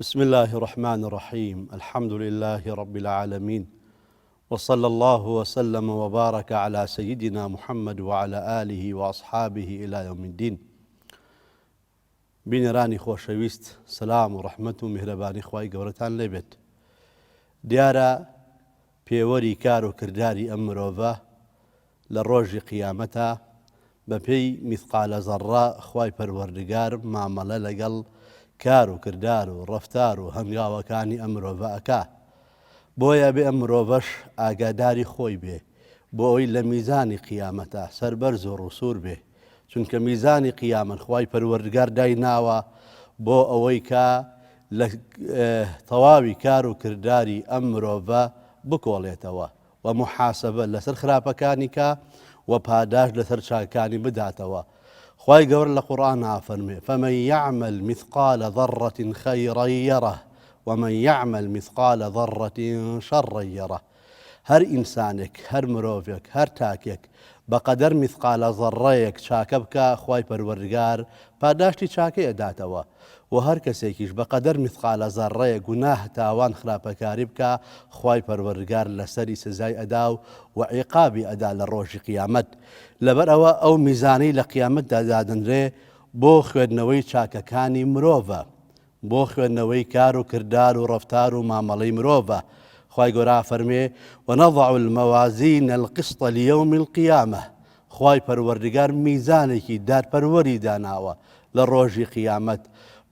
بسم اللە الرحمن الرحیم الحمد للە رب العالمین وصلی اللە وسلم وبارک علی سیدنا محمد وعلی آله واصحابه الی یوم الدین. بینەرانی خۆشەویست سەلام و ڕەحمەت و میهرەبانی خوای گەورەتان لێبێت. دیارە پێوەری کار و کرداری ئەم مرۆڤە لە ڕۆژی قیامەتا بەپێی میثقالە زەڕڕە خوای پەروەردگار مامەلە لەگەڵ کار و کردار و ڕەفتار و هەنگاوەکانی ئەم مرۆڤە ئەکا بۆیە ئەبێ ئەم مرۆڤەش ئاگاداری خۆی بێ بۆ ئەوەی لە میزانی قیامەتا سەربەرز و ڕووسوور بێ چونکە میزانی قیامەت خوای پەروەردگار دایناوە بۆ ئەوەی کە لە تەواوی کار و کرداری ئەم مرۆڤە بکۆڵێتەوە و موحاسەبە لەسەر خراپەکانی کا و پاداشت لەسەر چاکانی بداتەوە. خوای گەورە لە قورئانا ئەفەرموێ، فمن یعمل مثقال ذرة خیرا یره ومن یعمل مثقال ذرة شرا یره. هەر ئینسانێک، هەر مرۆڤێک، هەر تاکێک بەقەدەر میثقالە زەڕڕەیەک چاکە بکا خوای پەروەردگار پاداشتی چاکەی ئەداتەوە وە هەر کەسێکیش بەقەدەر میثقالە زەڕڕەیەک گوناه تاوان خراپەکاری بکا خوای پەروەردگار لەسەری سزای ئەدا و وە عیقابی ئەدا لە ڕۆژی قیامەت لەبەر ئەوە ئەو میزانەی لە قیامەتدا دادەنرێ بۆ خوێندنەوەی چاکەکانی مرۆڤە بۆ خوێندنەوەی کار و کردار و ڕەفتار و مامەڵەی مرۆڤە، خوای گەورە ئەفەرموێ، ونضع الموازین القسط لیوم القیامە، خوای پەروەردگار میزانێکی دادپەروەری داناوە لە ڕۆژی قیامەت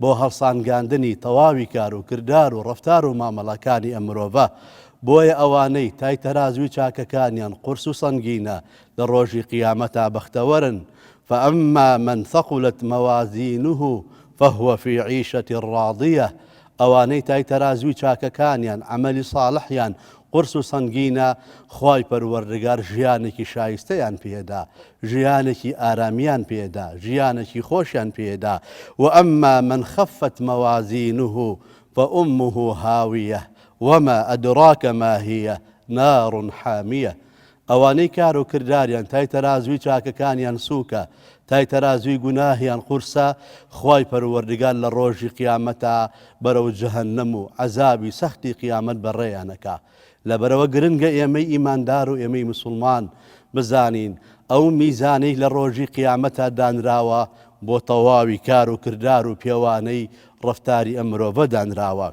بۆ هەڵسانگاندنی تەواوی کار و کردار و ڕەفتار و مامەڵەکانی ئەم مرۆڤە، بۆیە ئەوانەی تای تەرازوی چاکەکانیان قورس و سەنگینە لە ڕۆژی قیامەتا بەختەوەرن، فاما من ثقلت موازینه فهو فی عیشە راضیە، ئەوانەی تای تەرازوی چاکەکانیان، عەمەلی صاڵحیان، قورس و سەنگینە، خوای پەروەردگار ژیانێکی شایستەیان پێدا، ژیانێکی ئارامیان پێدا، ژیانێکی خۆشیان پێدا، وەئەما من خفت موازینه فامه هاویە وما ادراک ما هیە نار حامیە، ئەوانەی کار و کرداریان تای تەرازووی چاکەکانیان سووکە، تای تەرازووی گوناهیان قورسە، خوای پەروەردگار لە ڕۆژی قیامەتا بەرەو جەهەنەم و عەزابی سەختی قیامەت بەڕێیان ئەکا. لەبەرئەوە گرنگە ئێمەی ئیماندار و ئێمەی موسوڵمان بزانین ئەو میزانەی لە ڕۆژی قیامەتا دانراوە بۆ تەواوی کار و کردار و پێوانەی ڕەفتاری ئەم مرۆڤە دانراوە.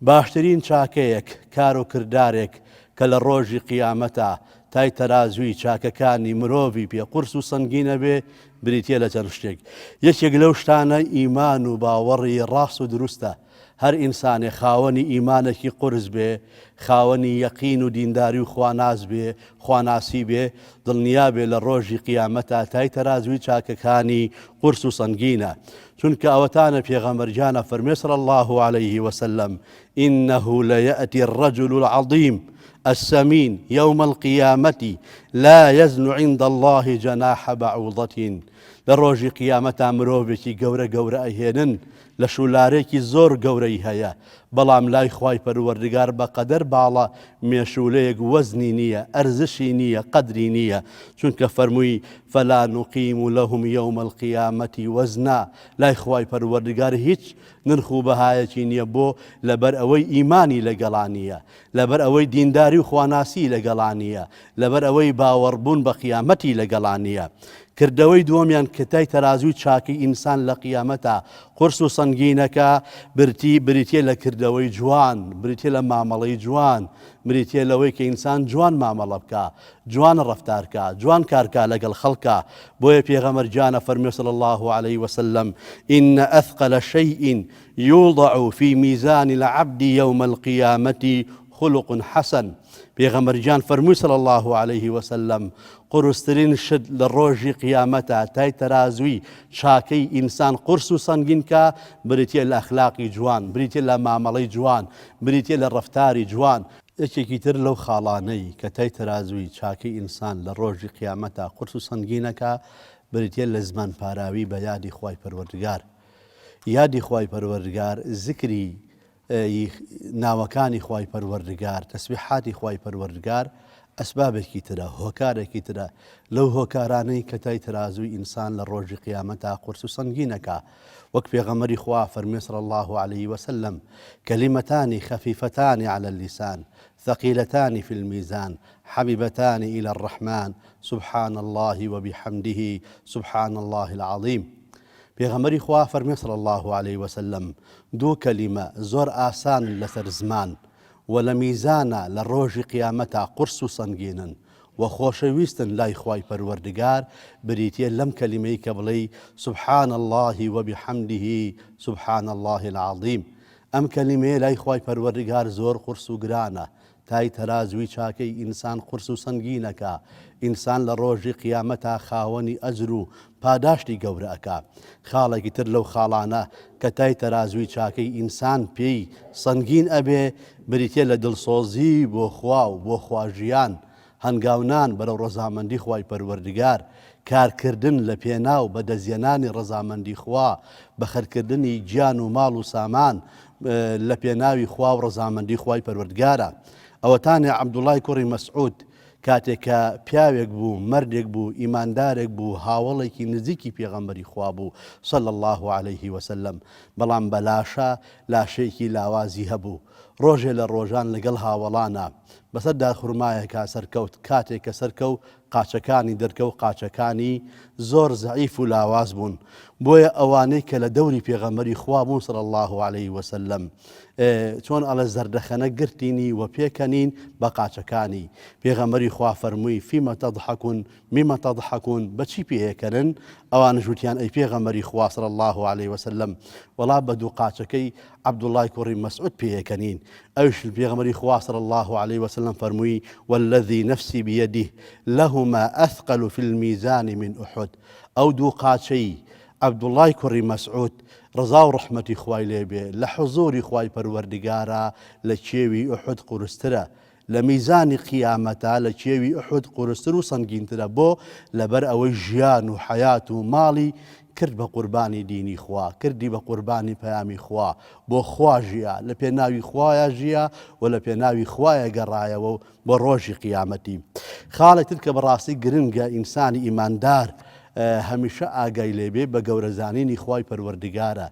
باشترین چاکەیەک، کار و کردارێک کە لە ڕۆژی قیامەتا تای تەرازووی چاکەکانی مرۆڤی پێ قورس و سەنگین ئەبێ، بریتییە لە چەند شتێک. یەکێک لەو شتانە ئیمان و باوەڕی ڕاست و دروستە. هەر ئینسانێ خاوەنی ئیمانێکی قورس بێ، خاوەنی یەقین و دینداری و خواناس بێ، خواناسی بێ، دڵنیا بێ لە ڕۆژی قیامەتا تای تەرازووی چاکەکانی قورس و سەنگینە. چونکە ئەوەتانە پێغەمبەر گیان ئەفەرموێ صلی اللە علیه وسلم، انه لیاتی الرجل العظیم السمین یوم القیامە لا یزن عند اللە جناح بعوضە لە ڕۆژی قیامەتا مرۆڤێکی گەورە گەورە ئەهێنن لەش و لارێکی زۆر گەورەی هەیە بەڵام لای خوای پەروەردگار بەقەدەر باڵە مێشوولەیەک وەزنی نییە ئەرزشی نییە قەدری نییە چونکە فەرمووی فلا نقیم لهم یوم القیامە وزنا لای خوای پەروەردگار هیچ نرخ و بەهایەکی نیە بۆ؟ لەبەر ئەوەی ئیمانی لەگەڵا نیە، لەبەر ئەوەی دینداری و خواناسی لەگەڵا نیە، لەبەر ئەوەی باوەڕبوون بە قیامەتی لەگەڵا نیە. کردەوەی دووەمیان کە تای تەرازووی چاکەی ئینسان لە قیامەتا قورس و سەنگینەکە برتی بریتیە لە کردەوەی جوان، بریتیە لە مامەڵەی جوان، بریتیە لەوەی کە ئینسان جوان مامەڵە بکا، جوان ڕەفتار کا، جوان کار کا لەگەڵ خەڵکا، بۆیە پێغەمبەر گیان ئەفەرموێ صلی اللە علیە وسلم، ان اثقل شیء یوضع فی میزان العبد یوم القیامە خلق حسن، پێغەمبەر گیان فەرمووی صلی اللە علیه وسلم، قورسترین شت لە ڕۆژی قیامەتا تای تەرازووی چاکەی ئینسان قورس و سەنگین کا بریتیە لە ئەخلاقی جوان، بریتیە لە مامەڵەی جوان، بریتیە لە ڕەفتاری جوان. یەکێکی تر لەو خاڵانەی کە تای تەرازووی چاکەی ئینسان لە ڕۆژی قیامەتا قورس و سەنگینەکا بریتیە لە زمان پاراوی بە یادی خوای پەروەردگار. یادی خوای پەروەردگار زکری ی ناوەکانی خوای پەروەردگار تەسبیحاتی خوای پەروەردگار. ئەسبابێکی ترە، هۆکارێکی ترە لەو هۆکارانەی کە تای تەرازووی ئینسان لە ڕۆژی قیامەتا قورس و سەنگین ئەکا. وەک پێغەمبەری خوا فەرموێ صلی اللە علیە وسلم، کلمتان خفیفتان علی اللسان ثقیلتان فی المیزان حبیبتان الی الرحمن سبحان اللە وبحمده سبحان اللە العظیم. پێغەمبەری خوا فەرموێ صلی اللە علیە وسلم، دوو کەلیمە زۆر ئاسانن لەسەر زمان، وە لە میزانا لە ڕۆژی قیامەتا قورس و سەنگینن وە خۆشەویستن لای خوای پەروەردگار بریتیە لەم کەلیمەی کە بڵێی سبحان اللە وبحمده سبحان اللە العظیم ئەم کەلیمەیە لای خوای پەروەردگار زۆر قورس و گرانە تای تەرازوی چاکەی ئینسان قورس و سەنگینەکا ئینسان لە ڕۆژی قیامەتا خاوەنی ئەجر و پاداشتی گەورە ئەکا. خاڵێکی تر لەو خاڵانە کە تای تەرازووی چاکەی ئینسان پێی سەنگین ئەبێ، بریتیە لە دڵسۆزی بۆ خوا و بۆ خوا ژیان، هەنگاونان بەرەو ڕەزامەندی خوای پەروەردگار، کارکردن لە پێناو بەدەستهێنانی ڕەزامەندی خوا، بەخەرکردنی گیان و ماڵ و سامان لە پێناوی خوا و ڕەزامەندی خوای پەروەردگارە. ئەوەتانێ عەبدوڵای کوڕی مەسعود کاتێک کە پیاوێک بوو، مەردێک بوو، ئیماندارێک بوو، هاوەڵێکی نزیکی پێغەمبەری خوا بوو، صلی اللە علیه وسلم، بەڵام بە لاشە، لاشەیەکی لاوازی هەبوو. ڕۆژێ لە ڕۆژان لەگەڵ هاوەڵانا، بەسەر دارخورمایەکا سەرکەوت، کاتێک کە سەرکەو، قاچەکانی دەرکەو، قاچەکانی زۆر زەعیف و لاواز بوون، بۆیە ئەوانەی کە لە دەوری پێغەمبەری خوا بوون، صلی اللە علیه وسلم، چۆن ئەڵێ زەردەخەنە گرتینی و پێکەنین بە قاچەکانی. پێغەمبەری خوا فەرمووی، فیمە تضحکون مما تضحکون، بە چی پێئەکەنن؟ ئەوانیش وتیان، ئەی پێغەمبەری خوا صلی اللە علیە وسلم، وەڵا بە دوو قاچەکەی عەبدوڵڵای کوڕی مەسعود پێئەکەنین. ئەویش پێغەمبەری خوا صلی اللە علیە وسلم فەرمووی، والذی نفسی بیده لهما اثقل فی المیزان من احد، ئەو دوو قاچەی عەبدوڵڵای کوڕی مەسعود، ڕەزا و ڕەحمەتی خوای لێ بێ، لە حزوری خوای پەروەردگارا لە کێوی ئوحود قورسترە، لە میزانی قیامەتا لە کێوی ئوحود قورستر و سەنگینترە، بۆ؟ لەبەر ئەوەی ژیان و حەیات و ماڵی کرد بە قوربانی دینی خوا، کردی بە قوربانی پەیامی خوا، بۆ خوا ژیا، لە پێناوی خوایا ژیا و لە پێناوی خوایا گەڕایەوە و بۆ ڕۆژی قیامەتی. خاڵێک تر کە بەڕاستی گرنگە ئینسانی ئیماندار هەمیشە ئاگای لێ بێ بە گەورە زانینی خوای پەروەردگارە.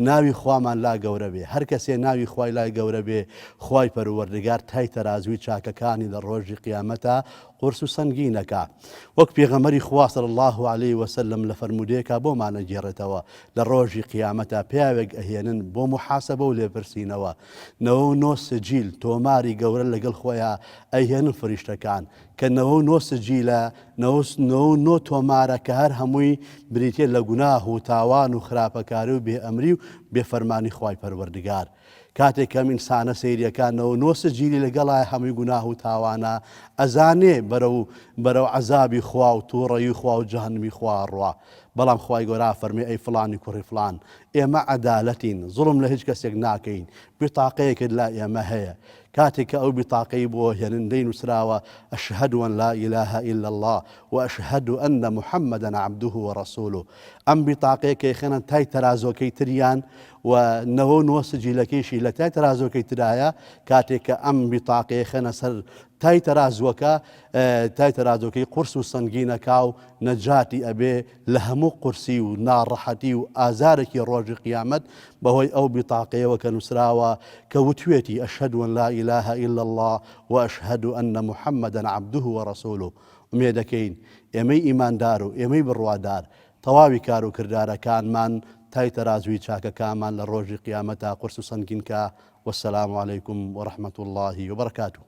ناوی خوامان لا گەورە بێ. هەر کەسێ ناوی خوای لای گەورە بێ خوای پەروەردگار تای تەرازووی چاکەکانی لە ڕۆژی قیامەتا قورس و سەنگین ئەکا. وەک پێغەمبەری خوا صلی اللە علیە وسلم لە فەرموودەیەکا بۆمان ئەگێڕێتەوە لە ڕۆژی قیامەتا پیاوێک ئەهێنن بۆ موحاسەبە و لێپرسینەوە 99 سجیل، تۆماری گەورە لەگەڵ خۆیا ئەیهێنن فریشتەکان، کە 99 سجیلە، 99 تۆمارە کە هەر هەمووی بریتیە لە گوناه و تاوان و خراپەکاری و بێ ئەمری و بێ فەرمانی خوای پەروەردگار. کاتێک کە ئەم ئینسانە سەیریەکا 99 سجیلی لەگەڵایە هەمووی گوناه و تاوانە، ئەزانێ بەرەو بەرەو عەزابی خوا و توڕەیی خوا و جەهەنمی خوا ئەڕوا. بەڵام خوای گەورە ئەفەرموێ ئەی فڵانی کوڕی فڵان ئێمە عەدالەتین زوڵم لە هیچ کەسێک ناکەین بیتاقەیەکت لای ئێمە هەیە کاتێک کە ئەو بیتاقەی بۆ هێنن لێی نووسراوە اشهد ان لا اله الا اللە و اشهد ان محمدا عبده ورسوله ئەم بیتاقەیە کە ئەیخەنە تای تەرازۆکەی تریان و 99 سجیلەکەیشی لە تای تەرازۆکەی ترایە کاتێک کە ئەم بیتاقەیە خەنە سەر تای تەرازوەکە تای تەرازۆکەی قورس و سەنگینەکا و نەجاتی ئەبێ لە هەموو قورسی و ناڕەحەتی و ئازارێکی ڕۆژی قیامەت بەهۆی ئەو بیتاقەیەوە کە نووسراوە کە وتوێتی اشهد ان لا اله الا اللە و اشهد ان محمدا عبده ورسوله ئومێدەکەین ئێمەی ئیماندار و ئێمەی بڕوادار تەواوی کار و کردارەکانمان تای تەرازووی چاکەکانمان لە ڕۆژی قیامەتا قورس و سەنگین کا والسلام علیکم ورحمة اللە وبرکاته.